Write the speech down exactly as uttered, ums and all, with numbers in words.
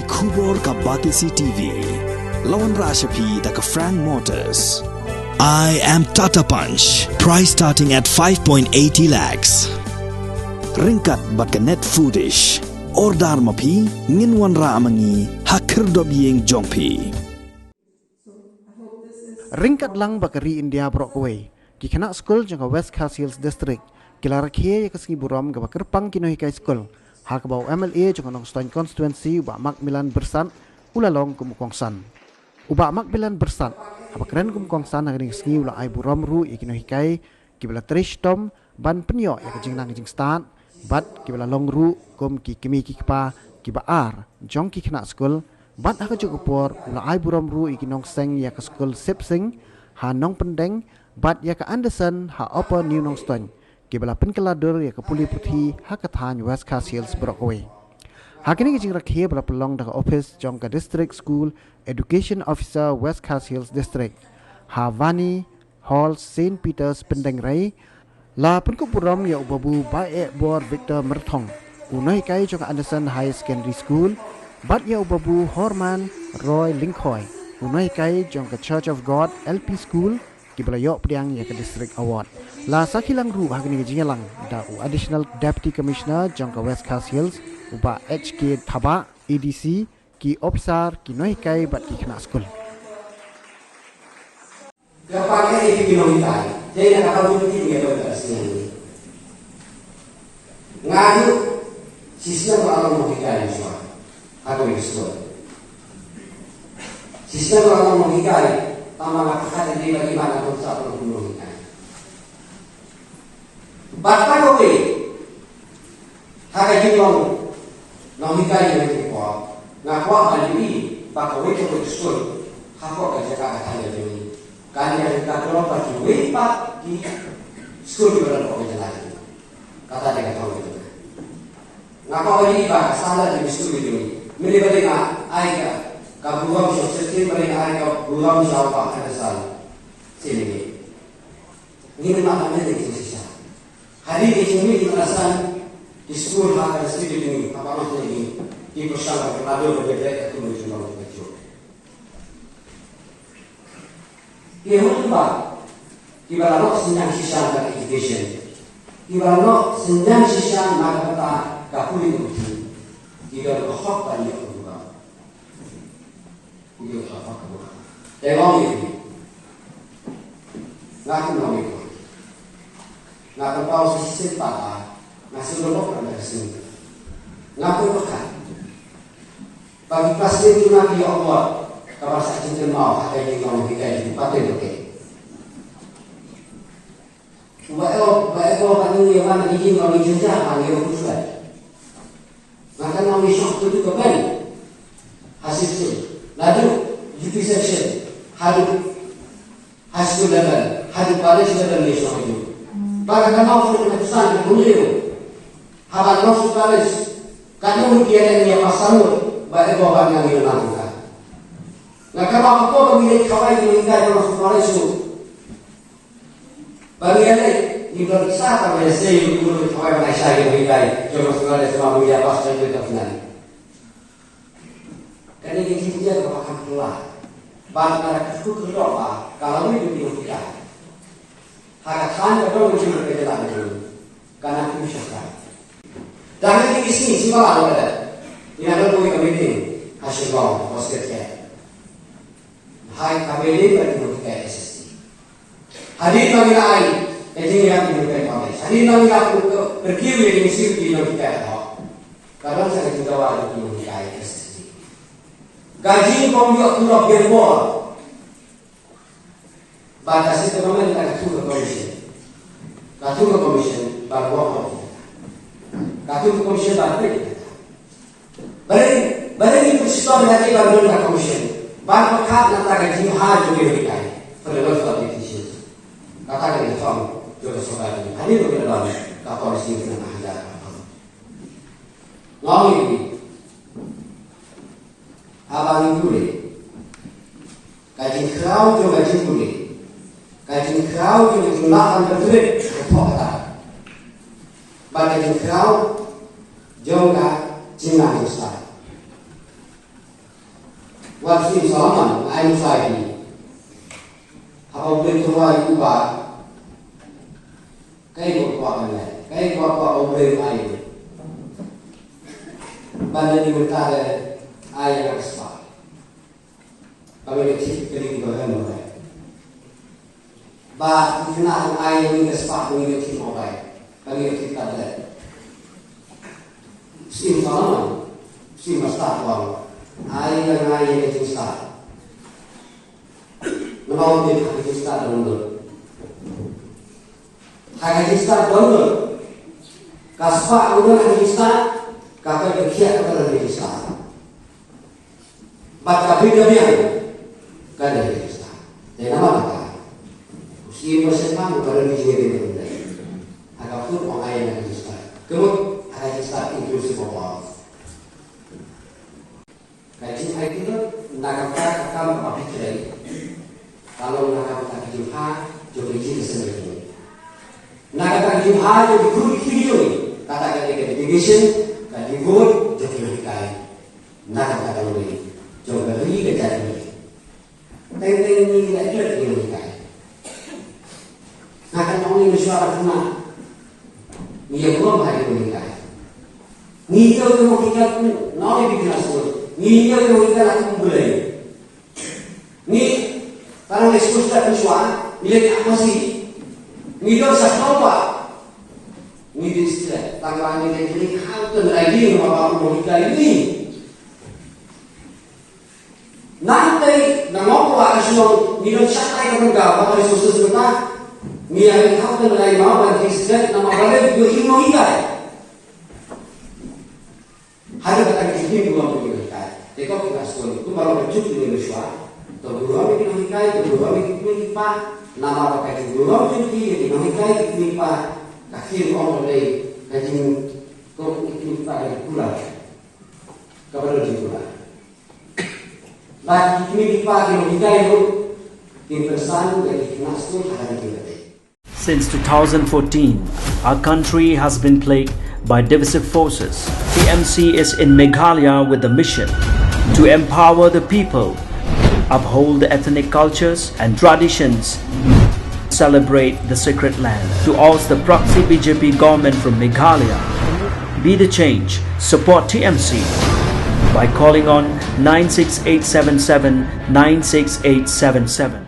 Khubor ka Batesi T V. La wanrah sha phi da ka Frank Motors. I am Tata Punch. Price starting at five point eighty lakhs. Ryngkat bad ka Net Foodish. Order ma phi, ngin wanrah ma ngi ha khyrdop ïing jong phi. Ryngkat lang bad ka ri India baroh kawei, ki khynnah skul jong ka West Khasi Hills District ki la rakhe ïa ka sngi burom kaba kyrpang ki nonghikai skul, ha kaba u M L A jong ka Nongstoiñ Constituency u Bah Macmillan Byrsat u la long kum u kongsan. U Bah Macmillan Byrsat, haba kren kum u kongsan ha kane ka sngi, u la ai burom ruh ïa ki nonghikai kiba la trei shitom ban pynïoh ïa ka jingnang jingstad, bad kiba la long ruh kum ki kmie ki kpa kiba ar jong ki khynnah skul, bad ha kajuh ka por u la ai burom ruh ïa ki nongseng ïa ka skul Sip Sing ha Nongpyndeng, bad ïa ka Anderson ha Upper New Nongstoiñ, kiba la pynkylla dur ïa ka pule puthi ha ka thaiñ West Khasi Hills baroh kawei. Ha kane ka jingrakhe ba la pynlong da ka ophis jong ka District School Education Officer West Khasi Hills District, ha Vani Hall Saint Peter's Pyndengrei, la pynkup burom ïa u Babu Baebor Victor Myrthong, u nonghikai jong ka Anderson Higher Secondary School, bad ïa u Babu Horman Roy Lyngkhoi, u nonghikai jong ka Church of God L P School, kiba la ïoh pdiang ïa ka District Award. La sakhi lang ruh ha kane ka jingïalang da u Additional Deputy Commissioner jong ka West Khasi Hills, u Bah H K Thabah, A D C, ki ophisar, ki nonghikai bad ki khynnah skul. Ka pakai ïa ki nonghikai. Dei na ka bynta ki nonghikai. Nga ju shisha ba long nonghikai ni shuwa. Aku ni shuwa. Shisha ba long nonghikai. Tama nga pakai di ba iman aku sa long nonghikai. Bad ka kawei, ha ka jinglong nonghikai na ki por, nga kwah ban ïohi ba kawei kawei ka skul hapoh ka jaka ka thaiñ jong ngi kan ïa ka kloi ba kiwei pat ki skul kiba don hapoh ka jylla jong ngi. Kata dei ka thong jong nga. Nga kwah ban ïohi ba ka standard jong ki skul jong ngi, mynne ba dei nga ai ka, ka burom sha u Septin, ba dei nga ai ka burom sha u Bah Khandasar Syiemlieh. Ngin ym lah ban leh ïa ki jingshisha. Hadien ki jingmih ki madrasa, ki skul ha ka district jong ngi, ha ka district jong ngi, ki pyrshang ban pynlong ïa ka jingmih jong ngi. Ki hynmen ba kiba la noh synñiang shisha na ka education, kiba la noh synñiang shisha na ka bynta ka pule ka puthi, ki don ka hok ban ïoh ka burom. Te nga ong ïa phi, nga kynmaw ïa phi, nga pynpaw sa shisien pat ba nga shu lyngngoh na ka sngi. Nga pynpaw ka ba ki classmate jong nga ki ïoh award kaba sa jingkynmaw ha ka ïing nonghikai jong ki, pateng ba ki. Uba ïoh, uba ïoh ba ngi ïa ban ki jingkynmaw ngi jynjar ba ngi ïoh khuslai. Nga kynmaw ngi shong tu tu ka ben. Ha section, naduh U P section haduh high school level, haduh college level ngi shong tu. Ba ka kynmaw tu ka pesan ka bun leo. Haba long sha college, ka dei ki ïa ngi ïa pass samut ba ïoh ba ngi ïa nang ka. Nga kynmaw ka por ba ngi ïa khawai ngi ïa ka long sha college tu. Ba ngi ïa leit, ngi don sa tang ïa sei, ngi don khawai ba ngi shai ïa ngi dai, jong ma sngewbha dei sma ngi ïa pass jong ngi don sngewbha. Kane ka jingïa kaba kham kylla. Ba nga la kyrkhu kyrdoh ba ka la wei ka jingïa. Ha ka thaiñ ka dong ka jingïa ka jela ka jingïa. Ka na ku shaka. Dang ngi ki sngi shi ba la ka da. Ïa na ka wei ka meeting ha Shillong, Australia. Hai ka meeting ka jingïa ka S S T. Hadien ba ngi la ai ka jingïarap ïa ka college, hadien ba ngi la pyrkiew ïa ka institute jong ki, ka don sa ka jingdawa jong ki nonghikai S S T. Ka jingkynmaw ïa u Rob Gilmore. Ba ka shisha ka thung ka commission. Ka thung ka commission ba ka wah. Ka thung ka commission ba ka Balei, balei ngi pyrshah ïa ka ban don ka commission ban pyrkhat na ka jingbha jong ki nonghikai for the welfare of the teachers. Kata ka dei ka thong jong ka sorkar jong ngi. Hadien ba ngi la don ka policy ka na hajar. Nga ong ïa phi, haba ngi pule, ka jingkhraw jong ka jingpule, ka jingkhraw jong ka jinglah ban pyntrei ka thok kata, bad ka jingkhraw jong ka jingnang jingstad. Wat Syiem Solomon, ai Musa ïa ki. Haba U Blei u ong ïa u ba, kaei ba kwah ban leh, kaei ba kwah U Blei u ai. Ban leh, ni mynta te ai ïa nga ka spah. Ba ngan ïoh thied kane kaba nga don. Ba ki khynnah kin ai ïa ngi ka spah ba ngin ïoh thied mobile, ba ngin ïoh thied tablet. Syiem Solomon, Syiem Master u ong, ai ïa nga ïa ka jingstad. Namar u tip ha ka jingstad don lut. Ha ka jingstad don lut. Ka spah ba don ha ka jingstad, ka poi ka khiah kaba don ha ka jingstad. Bad ka biang ka biang ka dei ka jingstad. Te namar kata, u Syiem ba shemphang u don ka jingïadei bad U Blei. Ha ka khun u ong ai ïa nga ka jingstad. Ka mut ha ka jingstad inclusive of all. Ka jingai khyndiat na ka bynta ka kam kaba phi trei. Ka long na ka bynta ka jingbha jong ka ri ka sem ka jong ngi. Na ka bynta ka jingbha jong ki khun ki kti ki jong ngi. Kata ka dei ka dedication, ka devote jong ki nonghikai. Na ka bynta ka longïing jong ka ri ka jaid ka ri. Teng teng ngi ngi la klet ïa ki nonghikai. Nga kynmaw ïa u Joshua Rakhmat. Ngi ïa burom ha ki nonghikai. Ngi ïa ki nonghikai kum, nga ong ïa phi khynnah skul. Ngi ïa ki nonghikai la kum U Blei. Ngi, tang ngi skul start mynshuwa, ngi leit ïa ka masi. Ngi don sa shnong ba ngi dei stret, tang ba ngi leit ïa ka hangto na ïing ba ba u nonghikai ngi. Nangta na Mawkyrwat ka shnong ngi don shatai ka bynta ba ka resources mynta. Ngi ïa ring hangto na ïing ba ngi dei stret namar ba leit ïa u nonghikai. Haduh katta ka jingim burom jong ki nonghikai. Te ko ki nonghikai skul, kumba long ka juk ïa ngi mynshuwa. To burom ïa ki nonghikai, to burom ïa ki kmie ki kpa. Namar ba ka jingburom jong ki ïa ki nonghikai ki kmie ki kpa, ka khie ong ba dei ka jing, ko ki kmie ki kpa ka jingkular. Kaba don jingkular. Bad ki kmie ki kpa ki nonghikai ruh kin pynsan ïa ki khynnah skul ha ka jingïadei. Since two thousand fourteen, our country has been plagued by divisive forces. T M C is in Meghalaya with the mission to empower the people, uphold the ethnic cultures and traditions, celebrate the sacred land. To oust the proxy B J P government from Meghalaya, be the change. Support T M C by calling on nine six eight seven seven nine six eight seven seven.